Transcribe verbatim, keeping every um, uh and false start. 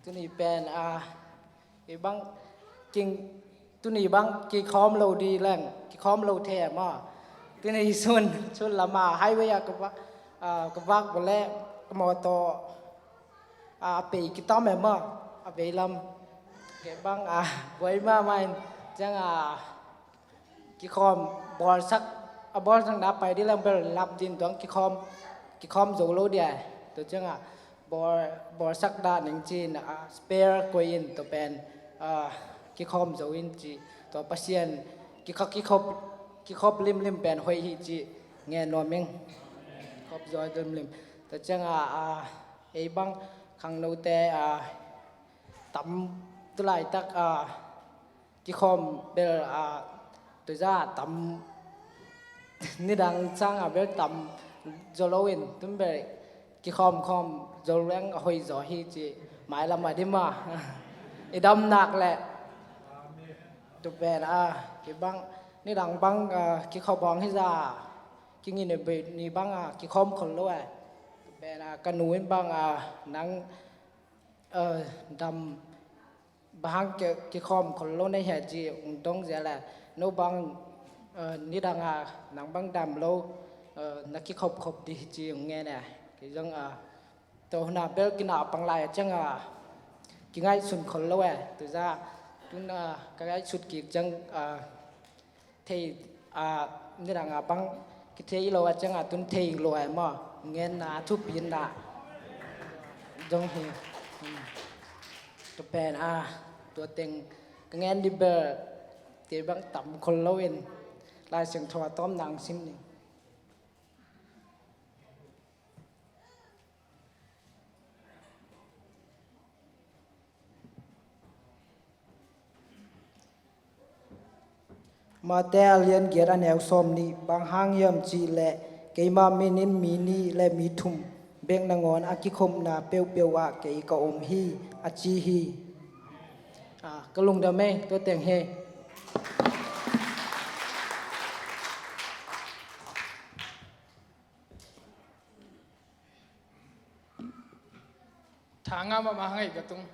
Tuni pen a, i bang king, tuni bang kikhawm lo di leng, kikhawm lo the maw. Tuni sun, sun lama highway a ka va, a, ka vak bawleh ka mawtaw a, a pei kitam e maw, a vei lam. Kei bang a, buai mahmah in ciang a, kikhawm bawlsak, a bawlsak na pai di leng bel lap din tuang kikhawm, kikhawm zo lo dia. Tua ciang a, bawl, bawlsak dah ning ci-in a, spare koih in tua pen a, kikhawm zo in ci. Tua Pasian kikha, kikhop, kikhop limlim pen hoih hi ci ngen nuam ing. Kikhop zo limlim. Tua ciang a, a, ei bang khangnote a, tam tu laitak a, kikhawm bel a, tuza tam nidang sang a bel tam zo lo in tun bel kikhawm khawm zo leng a hoih zaw hi ci mailam a dim a i dam nak leh. Tua pen a, kei bang nidang bang a, kikhawm bawng hi za, kingin ni bang a, kikhawm khol lo e. Tua pen a, ka nu in bang a, nang a, dam bang hang ki, kikhawm khol lo na hia ci ung dong zia leh, no bang a, nidang a, nang bang dam lo a, na kikhop khop di ci ung ngen e. Kei zong a, tua hun a bel kinah pang lai a ciang a, kingaihsun khol lo e. Tuza tun a, ka ngaihsut kik ciang a, thei a, nidang a bang kithei lo a ciang a tun thei lo e maw. Ngen na thupi na zong hi. Hmm. Tua pen a, tua teng ka ngen di bel kei bang tam khol lo in Lai Siangtho a tawm nang sim ni. Mate a lian giat a neu sawm nih. Bang hang hiam cih leh keima min in mi nih le mi thum bek nangawn a kikhopna peuhpeuh ah kei ka om hi, a ci hi. A, ka lungdam ei, tua teng hi. Tha ngah mahmah hang ei ka tung.